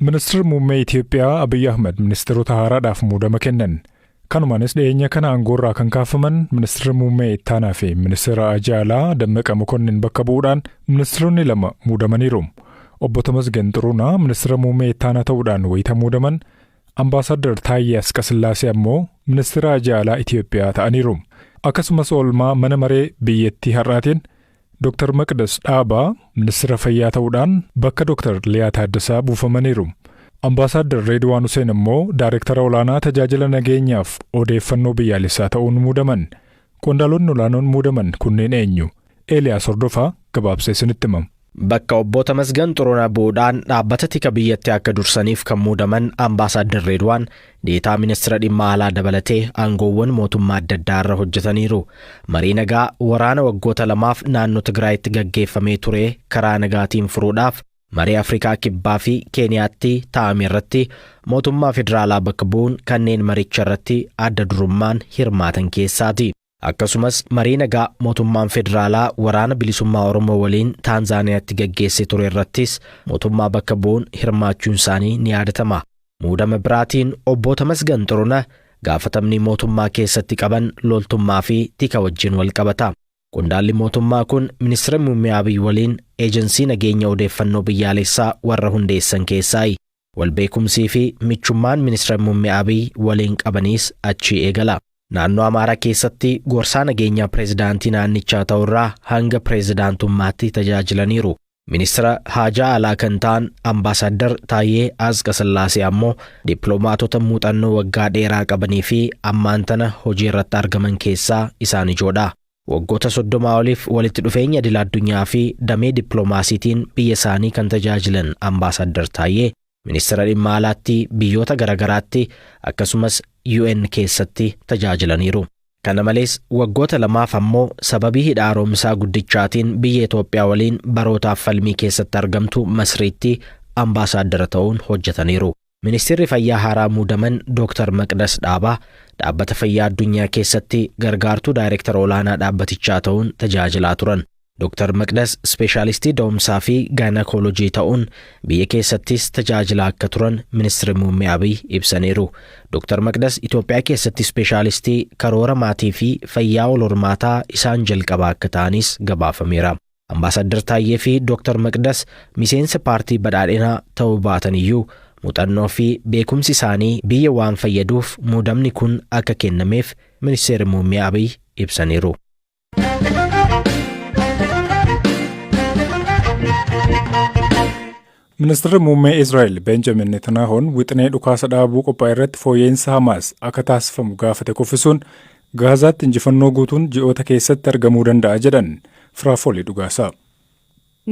Ministeerri Muummee Itiyoophiyaa Abiyyi Ahmad ministeerota haaraadhaaf muudama kennan. Kanumaanis dhiyeenya kana aangoorraa kan kaafaman Ministeerri Muummee Ittaanaa fi Ministeera Haajaa Alaa Dammaqa Mokonnin bakka bu'uudhaan ministeeronni lama muudamaniiru. Obbo Tamasgen Xurunaa Ministeera Muummee Ittaanaa ta'uudhaan wayita muudaman, Ambaasaddar Taayyee Asqasillaasee ammoo Ministeera Haajaa Alaa Itiyoophiyaa ta'aniiru. Akkasumas oolmaa mana maree biyyattii har'aatiin Dr. Maqdas Dhaabaa Ministeera Fayyaa ta'uudhaan bakka Dr. Liyaa Taaddasaa buufamaniiru. Ambaasaddar Reedwaan Huseen immoo Daayirektara olaanaa tajaajila nageenyaaf odeeffannoo biyyaalessaa ta'uun muudaman. Qondaalonni olaanoon muudaman kunneen eenyu? Eeliyaas Hordofaa gabaabsee isinitti himama. Bakka obbo Tamasgan Xurunaa bu'uudhaan dhaabbata tika biyyattii akka dursaniif kan muudaman Ambaasaddar Reedwaan deetaa ministeera dhimma alaa dabalatee aangoowwan mootummaa adda addaa irra hojjetaniiru. Marii nagaa waraana waggoota lamaaf naannoo Tigraayitti gaggeeffamee ture karaa nagaatiin furuudhaaf marii Afrikaa Kibbaa fi Keeniyaatti taa'ame irratti mootummaa federaalaa bakka bu'uun kanneen maricha irratti adda durummaan hirmaatan keessaati. Akkasumas marii nagaa mootummaan federaalaa waraana bilisummaa Oromoo waliin Taanzaaniyaatti gaggeessee ture irrattis mootummaa bakka bu'uun hirmaachuun isaanii ni yaadatama. Muudama biraatiin obbo Tamasgan Xurunaa gaafatamni mootummaa keessatti qaban loltummaa fi tika wajjin wal qabata. Qondaalli mootummaa kun ministeera muummee Abiy waliin eejensii nageenya odeeffannoo biyyaalessaa warra hundeessan keessaayi. Walbeekumsii fi michummaan ministeera muummee Abiy waliin qabaniis achii eegala. Naannoo Amaaraa keessatti gorsaa nageenyaa pireezidaantii naannichaa ta'urraa hanga pireezidaantummaatti tajaajilaniiru. Ministeera Haajaa Alaa kan ta'an Ambaasaddar Taayyee Asqasillaasee ammoo dippiloomaatota muuxannoo waggaa dheeraa qabanii fi ammaan tana hojii irratti argaman keessaa isaan ijoodha. Waggoota 30 oliif walitti dhufeenya idil addunyaa fi damee dippiloomaasiitiin biyya isaanii kan tajaajilan Ambaasaddar Taayyee ministeera dhimma alaatti biyyoota garaagaraatti akkasumas UN keessatti tajaajilaniiru. Kana malees waggoota lamaaf ammoo sababii hidha haaromsaa guddichaatiin biyya Itoophiyaa waliin barootaaf falmii keessatti argamtu Masriitti ambaasaaddara ta'uun hojjetaniiru. Ministeerri fayyaa haaraa muudaman Dr. Maqdas Dhaabaa dhaabbata fayyaa addunyaa keessatti gargaartuu daayirektara olaanaa dhaabbatichaa ta'uun tajaajilaa turan. Dr. Maqdas ispeeshaalistii da'umsaa fi gaayinakoolojii ta'uun biyya keessattis tajaajilaa akka turan ministeerri muummee Abiy ibsaniiru. Dr. Maqdas Itoophiyaa keessatti ispeeshaalistii karoora maatii fi fayyaa wal hormaataa isaan jalqabaa akka ta'anis gabaafameera. Ambaasaddar Taayyee fi Dr. Maqdas miseensa paartii badhaadhinaa ta'uu baatan iyyuu muuxannoo fi beekumsi isaanii biyya waan fayyaduuf muudamni kun akka kennameef ministeerri muummee Abiy ibsaniiru. Ministeerri muummee Israa'el Benjamin Netanyahuun wixinee dhukaasa dhaabuu qophaa'e irratti fooyya'insa Hamaas akka taasifamu gaafate kuffisuun Gaazaatti injifannoo guutuun ji'oota keessatti argamuu danda'a jedhan. Firaafoolii Dhugaasaa.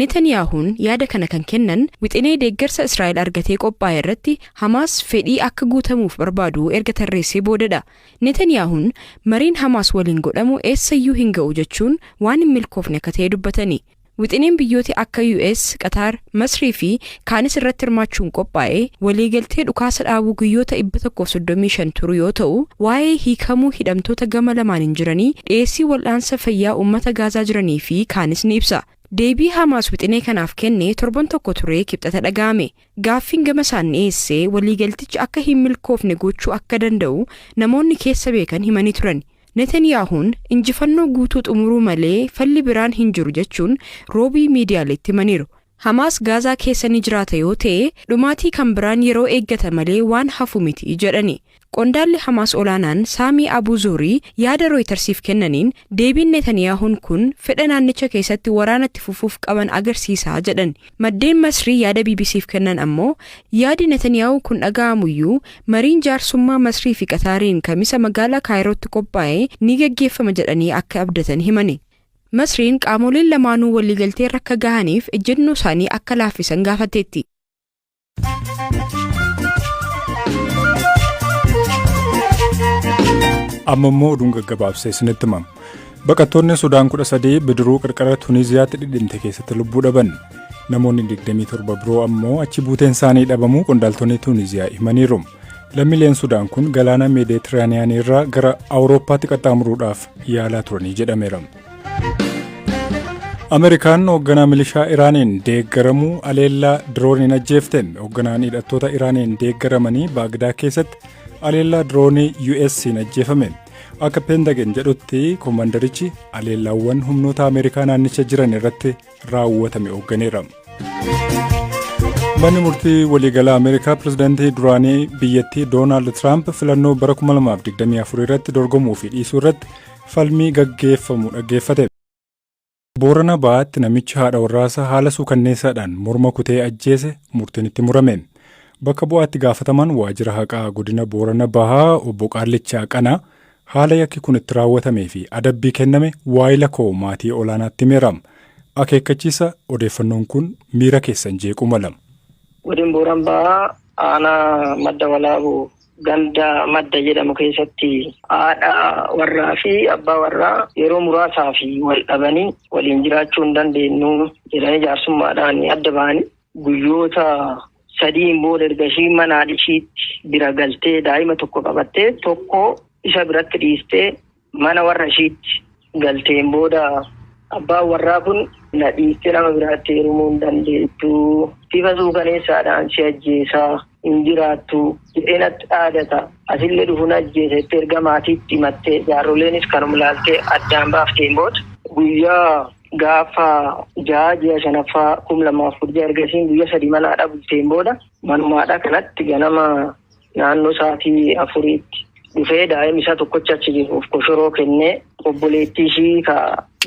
Netanyaahuun yaada kana kan kennan wixinee deeggarsa Israa'el argatee qophaa'e irratti Hamaas fedhii akka guutamuuf barbaadu erga tarreessee boodadha. Netanyaahuun mariin Hamaas waliin godhamu eessayyuu hin ga'u jechuun waan hin milkoofne akka ta'e dubbatani. Wixineen biyyooti akka US, Qatar, Masrii fi kaanis irratti hirmaachuun qophaa'e waliigaltee dhukaasa dhaabuu guyyoota 135 turu yoo ta'u, waa'ee hiikamuu hidhamtoota gama lamaaniin jiranii, dhiyeessii wal'aansa fayyaa uummata Gaazaa jiranii fi kaanis ni ibsa. Deebii Hamaas wixinee kanaaf kenne torban tokko turee Kibxata dhaga'ame. Gaaffiin gama isaan dhiyeesse waliigaltichi akka hin milkoofne gochuu akka danda'u namoonni keessa beekan himanii turan. Netanyaahuun injifannoo guutuu xumuruu malee falli biraan hin jiru jechuun Roobii miidiyaaleetti himaniiru. Hamaas Gaazaa keessa ni jiraata yoo ta'e dhumaatii kan biraan yeroo eeggata malee waan hafu miti jedhani. Qondaalli Hamaas olaanaan Saamii Abuu Zuurii yaada Rooytarsiif kennaniin deebiin Netanyaahuun kun fedha naannicha keessatti waraana itti fufuuf qaban agarsiisa jedhan. Maddeen Masrii yaada BBCf kennan ammoo yaadi Netanyaahuu kun dhaga'amuyyuu mariin jaarsummaa Masrii fi Qataariin Kamisa magaalaa Kaayirootti qophaa'e ni gaggeeffama jedhanii akka abdatan himani. Masriin qaamoleen lamaanuu waliigalteerra akka gahaniif ejjennoo isaanii akka laaffisan gaafatteetti. Amma immoo oduun gaggabaabsee isinitti himama. Baqattoonni Sudaan 13 bidiruu qarqara Tuniiziyaatti dhidhimte keessatti lubbuu dhaban. Namoonni 27 biroo ammoo achi buuteen isaanii dhabamuu qondaaltonni Tuniiziyaa himaniiru. Lammiileen Sudaan kun galaana Meeditiraaniyaanii irraa gara Awurooppaatti qaxxaamuruudhaaf yaalaa turanii jedhameera. Ameerikaan hoogganaa milishaa Iraaniin deeggaramuu aleellaa dirooniin ajjeefte. Hoogganaan hidhattoota Iraaniin deeggaramanii Baagdaa keessatti aleellaa diroonii US'n ajjeefame. Akka Pentagon jedhutti, koomandarichi aleellaawwan humnoota Ameerikaa naannicha jiran irratti raawwatame hoogganeera. Manni murtii waliigalaa Ameerikaa pirezidaantii duraanii biyyattii Doonaald Tiraamp filannoo bara 2024 irratti dorgomuu fi dhiisuu irratti falmii gaggeeffamu dhaggeeffate. Boorana Bahaatti namichi haadha warraasaa haala suukanneessaadhaan morma kutee ajjeese murtiin itti murame. Bakka bu'aatti gaafataman waajjira haqaa godina Boorana Bahaa Obbo Qaallichaa Qanaa haala yakki kun itti raawwatamee fi adabbii kenname waayila koo maatii olaanaatti himeera. Akeekkachiisa, odeeffannoon kun miira keessan jeequu mala. Godin Booran Bahaa, aanaa Madda Walaabuu, ganda Madda jedhamu keessatti haadha warraa fi abbaa warraa yeroo muraasaa fi wal dhabanii, waliin jiraachuu hin dandeenyu jedhanii jaarsummaadhaan adda ba'anii, guyyoota 3n booda erga ishii mana haadha ishiitti bira galtee, daa'ima tokko qabattee, tokko isa biratti dhiistee mana warra ishiitti galteen booda, abbaan warraa kun na dhiistee nama biraatti heerumuu hin dandeettu, bifa suukaneessaadhaan si ajjeesaa hin jiraattu jedhee natti dhaadata, asillee dhufu na ajjeesa jettee erga maatiitti himattee, jaarroleenis kanuma laaltee addaan baafteen booda, guyyaa gaafa 6 ji'a shanaffaa 2016, ergasiin guyyaa 3 mana haadha bulteen booda, manumaadha kanatti ganama naannoo sa'aatii 4tti dhufee, daa'imni isaa tokkocha achi jiruuf koshoroo kennee, obboleettii ishii ka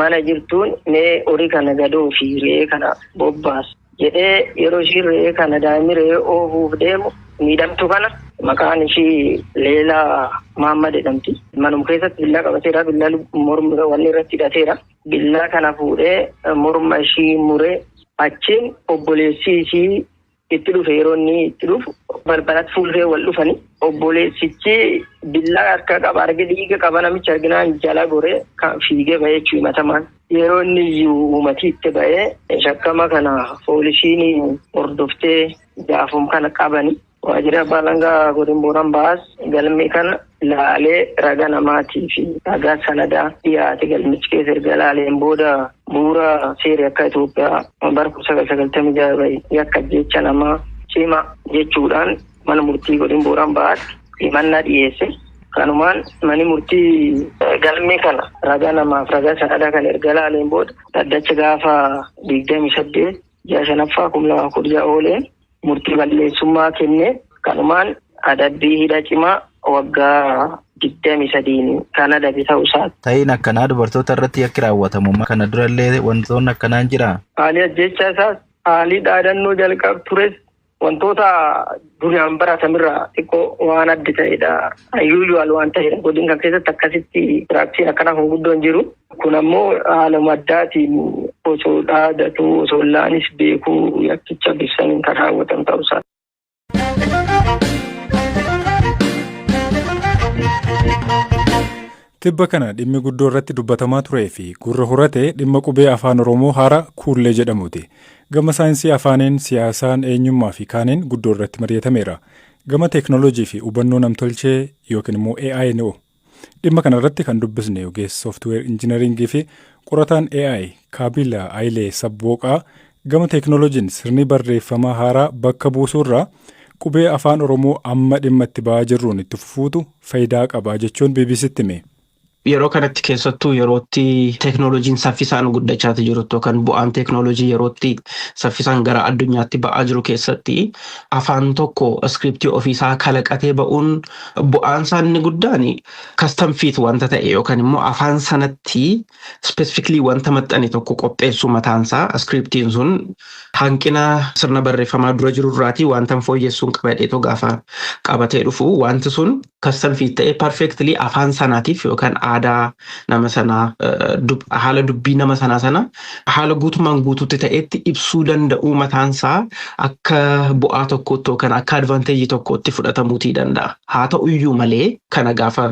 mana jirtuun mee horii kana gadoo fi re'ee kana bobbaas jedhee, yeroo ishiin re'ee kana, daa'imni re'ee oofuuf deemu, miidhamtu kana maqaan ishii Leelaa Maammad jedhamti. Manuma keessatti billaa qabateera. Billaa morma wanni irratti hidhateera. Billaa kana fuudhee morma ishii muree, achiin obboleessi ishii itti dhufe. Yeroo inni itti dhufu balbalatti fuullee wal dhufani. Obboleessichi billaa harka qaba arge, dhiiga qaba namicha arginaan jala goree kan fiigee bahee jechuu himatamaan. Yeroo inni iyyuu uumatii itti bahee, shakkama kana poolisiin hordoftee gaafum kana qabani. Waajjirri abbaa alangaa godin Booran Bahaas galmee kana laalee, ragaa namaatii fi ragaa sanadaa dhiyaate galmichi keessa erga laaleen booda, bu'uura seera yakka Itoophiyaa bara 1996 bahe yakka ajjeecha namaa cima jechuudhaan mana murtii godin Booran Bahaatti himannaa dhiyeesse. Kanumaan manni murtii galmee kana ragaa namaaf ragaa sanadaa kana erga laaleen booda, dhaddacha gaafa 28 ji'a shanaffaa 2016 ooleen murtii balleessummaa kenne. Kanumaan adabbii hidha cimaa waggaa 23n kan adabe ta'uu isaati. Ta'iin akkanaa dubartoota irratti yakki raawwatamu kana durallee wantoonni akkanaan jira. Haalli ajjechaa isaas, haalli dhaadannoo jalqab tures wantoota duraan baratamirraa xiqqoo waan adda ta'edha. Unusual waan ta'edha. Godin kan keessatti akkasitti practiceiin akkanaa kun guddoon jiru. Kun ammoo haaluma addaatiin osoo dhaadatu, osoo laanis beekuu yakkicha ibsaniin kan raawwatan ta'uu isaa. Tibba kana dhimmi guddoo irratti dubbatamaa turee fi gurra horate dhimma qubee Afaan Oromoo haaraa Kuullee jedhamuuti. Gama saayinsii afaaniin, siyaasaan, eenyummaa fi kaaniin guddoo irratti mari'atameera. Gama teeknooloojii fi hubannoo namtolchee yookiin immoo AI ni Dhimma kana irratti kan dubbisne ogeessa software engineeringii fi qorataan AI Kaabila Ayilee Sabbooqaa, gama teeknooloojiin sirni barreeffamaa haaraa bakka buusuurraa qubee Afaan Oromoo amma dhimma itti ba'aa jirruun itti fufuutu faayidaa qabaa jechuun BBCtti hime. Yeroo kanatti, keessattuu yerootti teeknooloojiin saffisaan guddachaa jirutti yookaan bu'aan teeknooloojii yerootti saffisaan gara addunyaatti ba'aa jiru keessatti, afaan tokko iskiriptii ofiisaa kalaqatee ba'uun bu'aan isaa inni guddaan custom fit wanta ta'e yookaan immoo afaan sanatti specifically wanta maxxane tokko qopheessuu mataansaa, iskiriptiin sun hanqina sirna barreeffamaa dura jiru irraatii wanta fooyyessuun qabadheetoo gaafa qabatee dhufu, wanti sun custom fit ta'ee perfectly afaan sanaatiif yookaan aadaa nama sanaa, haala dubbii nama sanaa sana haala guutummaan guutuutti ta'etti ibsuu danda'uu mataansaa akka bu'aa tokkootti yookaan akka advantageii tokkootti fudhatamuutii danda'a. Haa ta'uyyuu malee, kana gaafa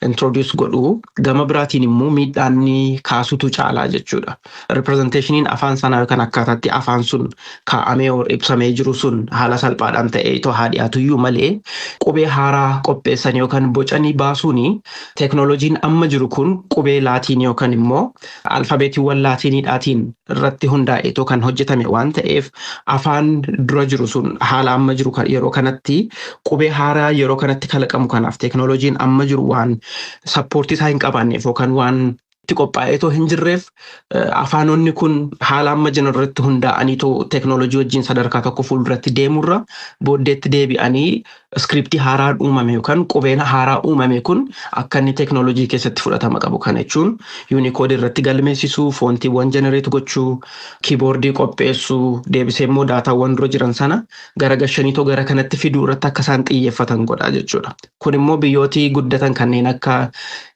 introduce godhu gama biraatiin immoo miidhaanni kaasutu caalaa jechuudha. Representationiin afaan sanaa yookaan akkaataatti afaan sun kaa'amee ibsamee jiru sun haala salphaadhaan ta'ee itoo haa dhiyaatuyyuu malee, qubee haaraa qopheessanii hojjetanii yookaan bocanii baasuuni teeknooloojiin amma jiru kun qubee Laatiin yookaan immoo alfabeetiiwwan Laatiiniidhaatiin irratti hundaa'eetoo kan hojjetame waan ta'eef, afaan dura jiru sun haala amma jiru yeroo kanatti qubee haaraa yeroo kanatti kalaqamu kanaaf teeknooloojiin amma jiru waan support isaa hin qabaanneef yookaan waan itti qophaa'eetoo hin jirreef, afaanonni kun haala amma jiran irratti hundaa'aniitoo teeknooloojii wajjin sadarkaa tokko fuulduratti deemurra booddeetti deebi'anii iskiriptii haaraan uumame yookaan qubeen haaraa uumame kun akka inni teeknooloojii keessatti fudhatama qabu. Kana jechuun Unicode irratti galmeessisuu, foontiiwwan generate gochuu, kiiboordii qopheessuu, deebisee immoo daataawwan dura jiran sana gara gashaniitoo gara kanatti fiduu irratti akka isaan xiyyeeffatan godha jechuudha. Kun immoo biyyootii guddatan kanneen akka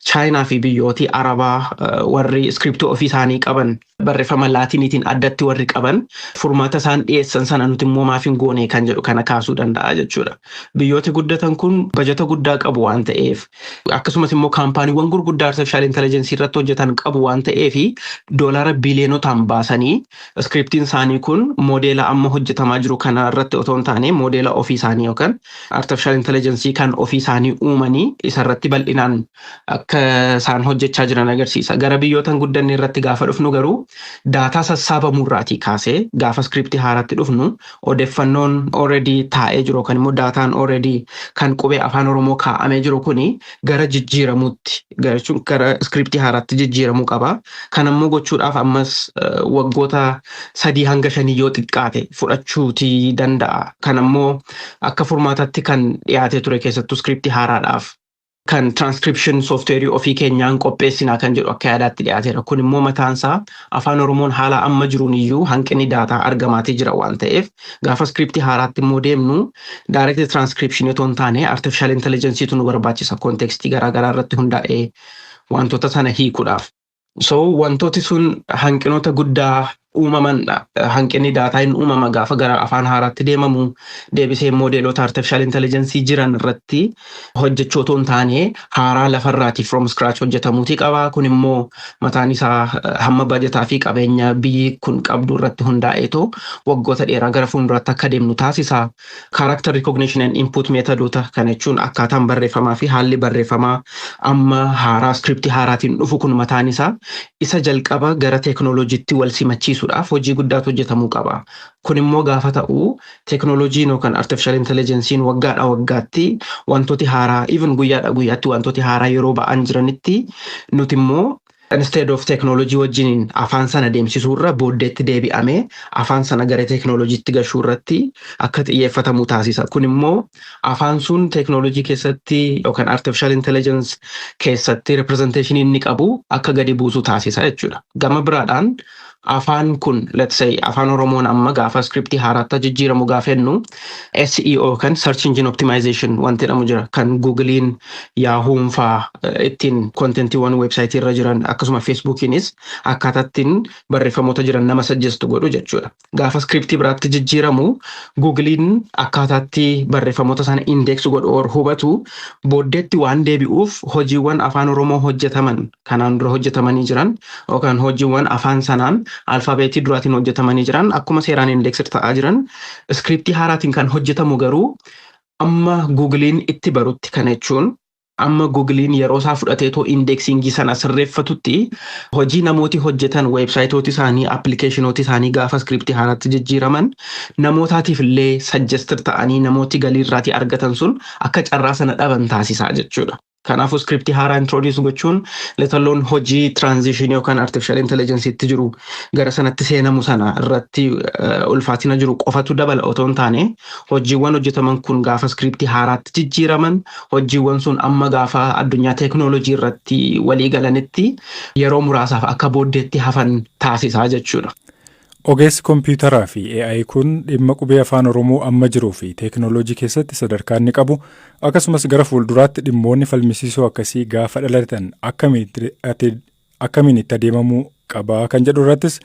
Chaayinaa fi biyyootii Arabaa, warri iskiriptii ofii isaanii qaban, barreeffama Laatiniitiin addatti warri qaban, furmaata isaan dhiyeessan sana nuti immoo maaf hin goone kan jedhu kana kaasuu danda'a jechuudha. Biyyooti guddatan kun bajata guddaa qabu waan ta'eef, akkasumas immoo kaampaaniiwwan gurguddaa artificial intelligence irratti hojjetan qabu waan ta'eef, doolaara biiliyonotaan baasanii iskiriptiin isaanii kun moodeela amma hojjetamaa jiru kana irratti otoo hin taane moodeela ofii isaanii yookaan artificial intelligence kan ofii isaanii uumanii isarratti bal'inaan akka isaan hojjechaa jiran agarsiisa. Gara biyyoota hin guddanne irratti gaafa dhufnu garuu, daataa sassaabamurraatii kaasee gaafa iskiriptii haaraatti dhufnu, odeeffannoon already taa'ee jiru yookaan immoo daataan already kan qubee Afaan Oromoo kaa'amee jiru kuni gara jijjiiramuutti gara iskiriptii haaraatti jijjiiramuu qaba. Kan ammoo gochuudhaaf ammas waggoota 3 hanga 5 yoo xiqqaate fudhachuutii danda'a. Kan ammoo akka furmaataatti kan dhiyaatee ture, keessattuu iskiriptii haaraadhaaf, kan transcription software ofii keenyaan qopheessinaa kan jedhu akka yaadaatti dhiyaateera. Kun immoo mataansaa Afaan Oromoon haala amma jiruun iyyuu hanqinni daataa argamaatii jira waan ta'eef, gaafa iskiriptii haaraatti immoo deemnu direct transcription otoo hin taane artificial intelligence nu barbaachisa, kontekstii garaagaraa irratti hundaa'ee wantoota sana hiikuudhaaf. So wantooti sun hanqinoota guddaa uumamanidha. Hanqinni daataa hin uumama gaafa gara afaan haaraatti deemamu, deebisee moodeelota artificial intelligence jiran irratti hojjechuu otoo hin taane haaraa lafarraati from scratch hojjetamuutii qaba. Kun immoo mataan isaa hamma bajataa fi qabeenya biyyi kun qabdu irratti hundaa'eetoo waggoota dheeraa gara fuulduraatti akka deemnu taasisa. Character recognition and input methodoota kana jechuun akkaataan barreeffamaa fi haalli barreeffamaa amma haaraa iskiriptii haaraatiin dhufu kun mataan isaa isa jalqaba gara teeknooloojiitti wal simachiisuudhaaf hojii guddaatu hojjetamuu qaba. Kun immoo gaafa ta'u teeknooloojiin yookaan artificial intelligence'n waggaadha waggaatti wantooti haaraa, even guyyaadha guyyaatti wantooti haaraa yeroo ba'an jiranitti, nuti immoo instead of teeknooloojii wajjiniin afaan sana deemsisuu irra booddeetti deebi'amee afaan sana gara teeknooloojiitti gashuu irratti akka xiyyeeffatamu taasisa. Kun immoo afaan sun teeknooloojii keessatti yookaan artificial intelligence keessatti representation inni qabu akka gadi buusu taasisa jechuudha. Gama biraadhaan afaan kun, let's say, Afaan Oromoon amma gaafa iskiriptii haaraatti jijjiiramu gaafa jennu, SEO kan search engine optimization wanti jedhamu jira, kan Google'n, Yahoo'n faa ittiin kontentiiwwan weebsaayitii irra jiran, akkasuma Facebookiinis akkaataa ittiin barreeffamoota jiran nama suggest godhu jechuudha. Gaafa iskiriptii biraatti jijjiiramu Google'n akkaataatti barreeffamoota sana index godhu or hubatu booddeetti waan deebi'uuf, hojiiwwan Afaan Oromoo hojjetaman kanaan dura hojjetamanii jiran yookaan hojiiwwan afaan sanaan alfaabeetii duraatiin hojjetamanii jiran akkuma seeraan index ta'aa jiran, iskiriptii haaraatiin kan hojjetamu garuu amma Google'n itti barutti, kana jechuun amma Google'n yeroo isaa fudhateetoo indexingii sana sirreeffatutti, hojii namooti hojjetan, weebsaayitooti isaanii, appilikeeshinooti isaanii gaafa iskiriptii haaraatti jijjiiraman namootaatiif illee suggested ta'anii namooti galii irraatii argatan sun akka carraa sana dhaban taasisaa jechuudha. Kanaafuu iskiriptii haaraa introduce gochuun letalloon hojii transition yookaan artificial intelligence'itti jiru gara sanatti seenamu sana irratti ulfaatina jiru qofatu dabala otoo hin taane, hojiiwwan hojjetaman kun gaafa iskiriptii haaraatti jijjiiraman hojiiwwan sun amma gaafa addunyaa teeknooloojii irratti walii galanitti yeroo muraasaaf akka booddeetti hafan taasisaa jechuudha. Ogeessi kompiitaraa fi AI kun dhimma qubee Afaan Oromoo amma jiruu fi teeknooloojii keessatti sadarkaa inni qabu, akkasumas gara fuulduraatti dhimmoonni falmisiisoo akkasii gaafa dhalatan akkamiin itti adeemamuu qabaa kan jedhu irrattis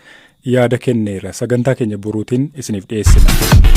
yaada kenneera. Sagantaa keenya boruutiin isiniif dhiyeessina.